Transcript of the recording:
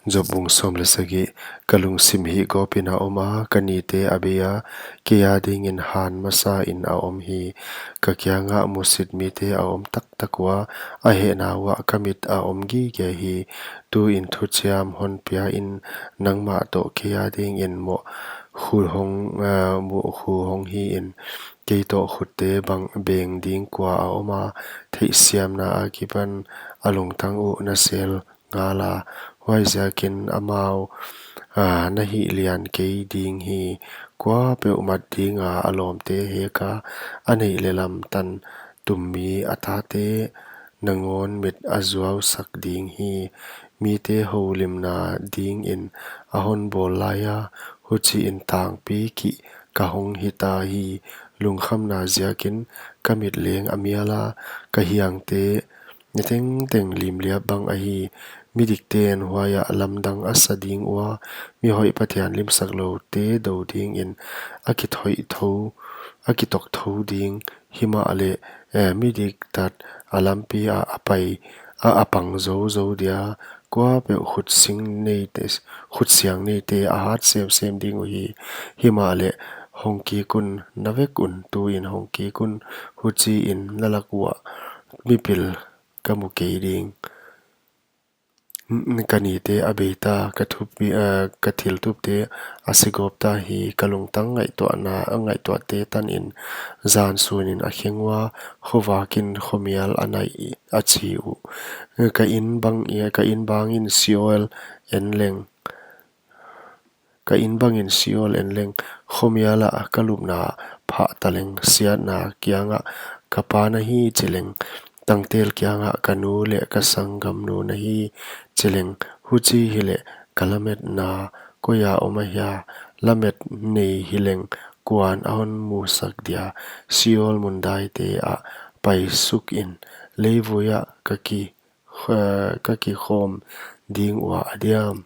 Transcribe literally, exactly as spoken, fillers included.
Job bung sawm leh sagih. Ka lungsim hihgawp in a om a, ka nite a bei a, kei a dingin han masa in a om hi. Ka kiangah musit mite a om taktak ua, a hehna uah ka mit a om gige hi. Tuin thuchiam hon pia in, nangmah toh kei a dingin moh hu hong, ah, moh hu hong hi in. Kei toh khutte bang beng ding kua a om a, theihsiamna akipan a lungtang uh na sel ngal a, huaiziakin amau, ah, na hihlian kei ding hi. Kuapeuh mat dinga a lawmte hek a, a neih leh lam tan tummi a tate nangawn mit a zuausak ding hi. Mite houlimna dingin a hon bawl lai a, huchiin tangpi kih ka hong hita hi. Lungkhamna ziakin ka mit leng a mial a, ka hiangte tengteng limliap bang ahi. Midikten huaiah lamdang a sa ding ua, mihoih Pathian limsakloute dou dingin a kithoih thou, a kitok thou ding. Himahleh, eh, midiktat a lampi ah a pai, a, a pang zouzou dia, kuapeuh khutsiang neite, khutsiang neite a hat semsem ding uhi. Himahleh hong kik un, na vek un, tuin hong kik un, huchiin na lak uah mipil ka mu kei ding. N-, ka nite a bei ta, ka thupi, eh, ka thiltupte a segawp ta hi. Ka lungtang ngaihtuahna, a ngaihtuahte tanin zan sunin a kheng ua, khovakin khomial a naih a chi uh. Ka in bang, ka in bangin Sheol en leng, ka in bangin Sheol en leng, khomial ah ka lupna phah taleng, siatna kiangah ka pa na hi chi leng, tangtel kiangah ka nu leh ka sanggamnu na hi chi leng, huchi hileh ka lametna koi a om ahia? Lamet nei hileng kuan a hon musak dia? Sheol mundaite ah paisukin leivui ah ka ki, ka kikhawm ding ua a diam?